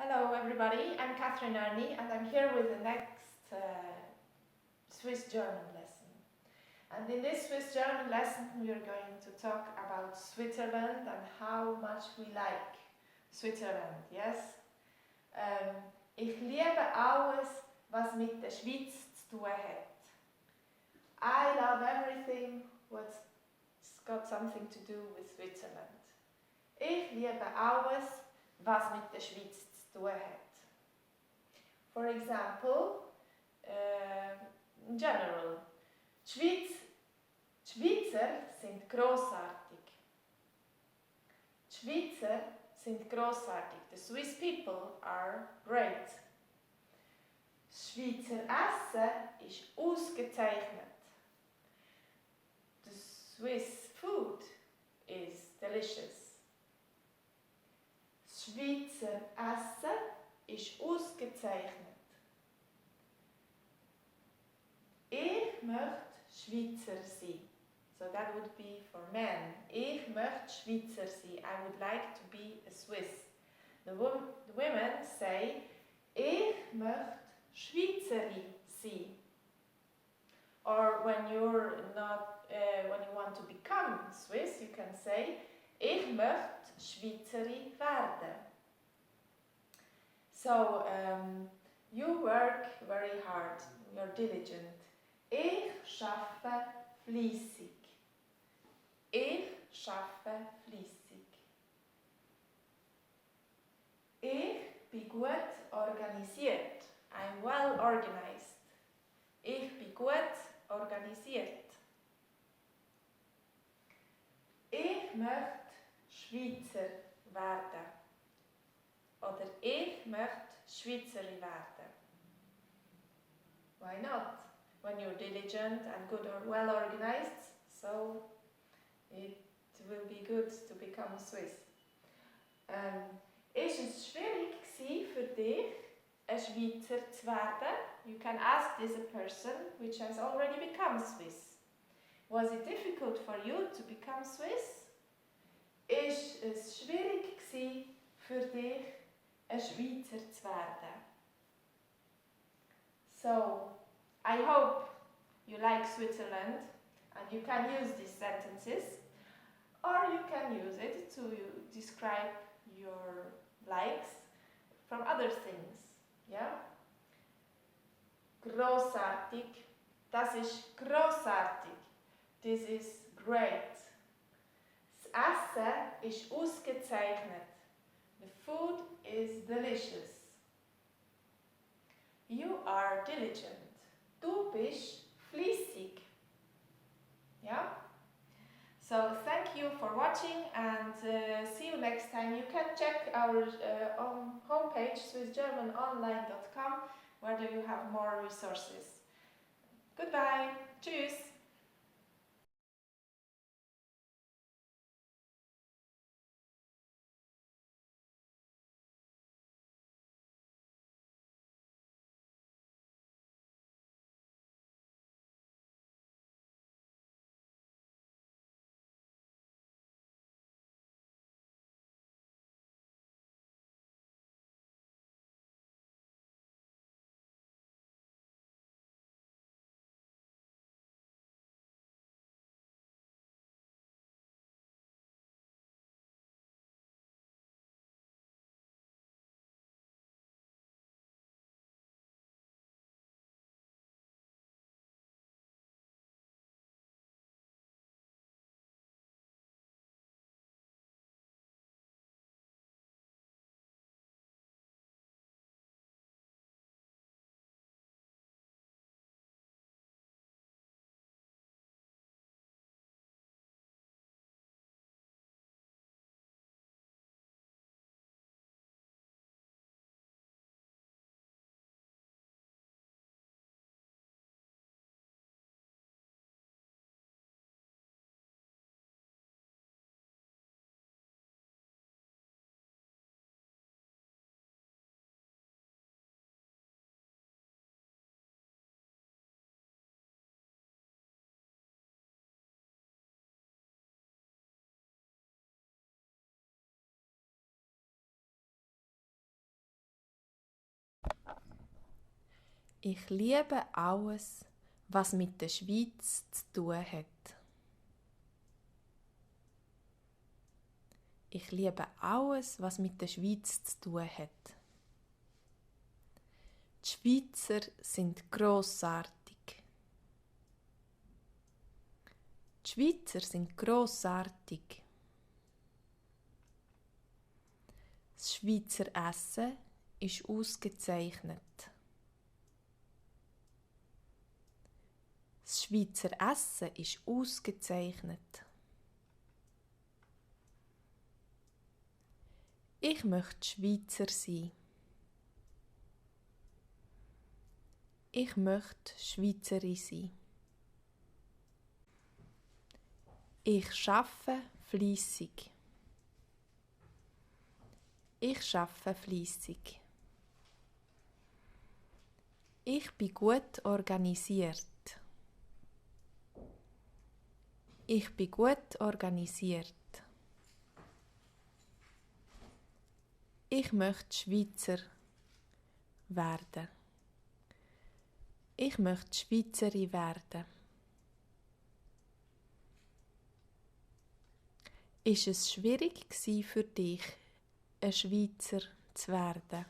Hello everybody, I'm Catherine Arni and I'm here with the next Swiss German lesson. And in this Swiss German lesson we are going to talk about Switzerland and how much we like Switzerland, yes? Ich liebe alles, was mit der Schweiz zu tun hat. I love everything what's got something to do with Switzerland. Ich liebe alles, was mit der Schweiz zu tun hat. For example, in general, die Schweizer sind grossartig. Die Schweizer sind grossartig. The Swiss people are great. Das Schweizer Essen ist ausgezeichnet. The Swiss food is delicious. Das Schweizer Essen ist ausgezeichnet. Ich möchte Schweizer sein. So that would be for men. Ich möchte Schweizer sein. I would like to be a Swiss. The women say, ich möchte Schweizerin sein. Or when you're not, when you want to become Swiss, you can say, ich möchte Schweizerin werden. So, you work very hard, you're diligent. Ich arbeite fleissig. Ich arbeite fleissig. Ich bin gut organisiert. I'm well organized. Ich bin gut organisiert. Ich möchte Schweizer werden. Oder ich möchte Schweizerin werden. Why not? When you're diligent and good or well organized, so it will be good to become Swiss. Ist es schwierig für dich, ein Schweizer zu werden? You can ask this a person which has already become Swiss. Was it difficult for you to become Swiss? Ist es schwierig für dich, ein Schweizer zu werden? So, I hope you like Switzerland and you can use these sentences, or you can use it to describe your likes from other things. Yeah? Grossartig. Das ist grossartig. This is great. Das Essen ist ausgezeichnet. The food is delicious. You are diligent. Du bist fleissig. Yeah? So thank you for watching and see you next time. You can check our homepage swissgermanonline.com where you have more resources. Goodbye. Tschüss. Ich liebe alles, was mit der Schweiz zu tun hat. Ich liebe alles, was mit der Schweiz zu tun hat. Die Schweizer sind grossartig. Die Schweizer sind grossartig. Das Schweizer Essen ist ausgezeichnet. Das Schweizer Essen ist ausgezeichnet. Ich möchte Schweizer sein. Ich möchte Schweizerin sein. Ich arbeite fleissig. Ich arbeite fleissig. Ich bin gut organisiert. Ich bin gut organisiert. Ich möchte Schweizer werden. Ich möchte Schweizerin werden. Ist es schwierig für dich, ein Schweizer zu werden?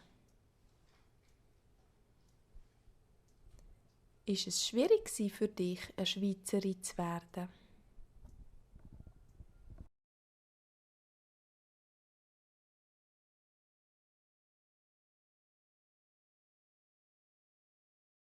Ist es schwierig für dich, eine Schweizerin zu werden?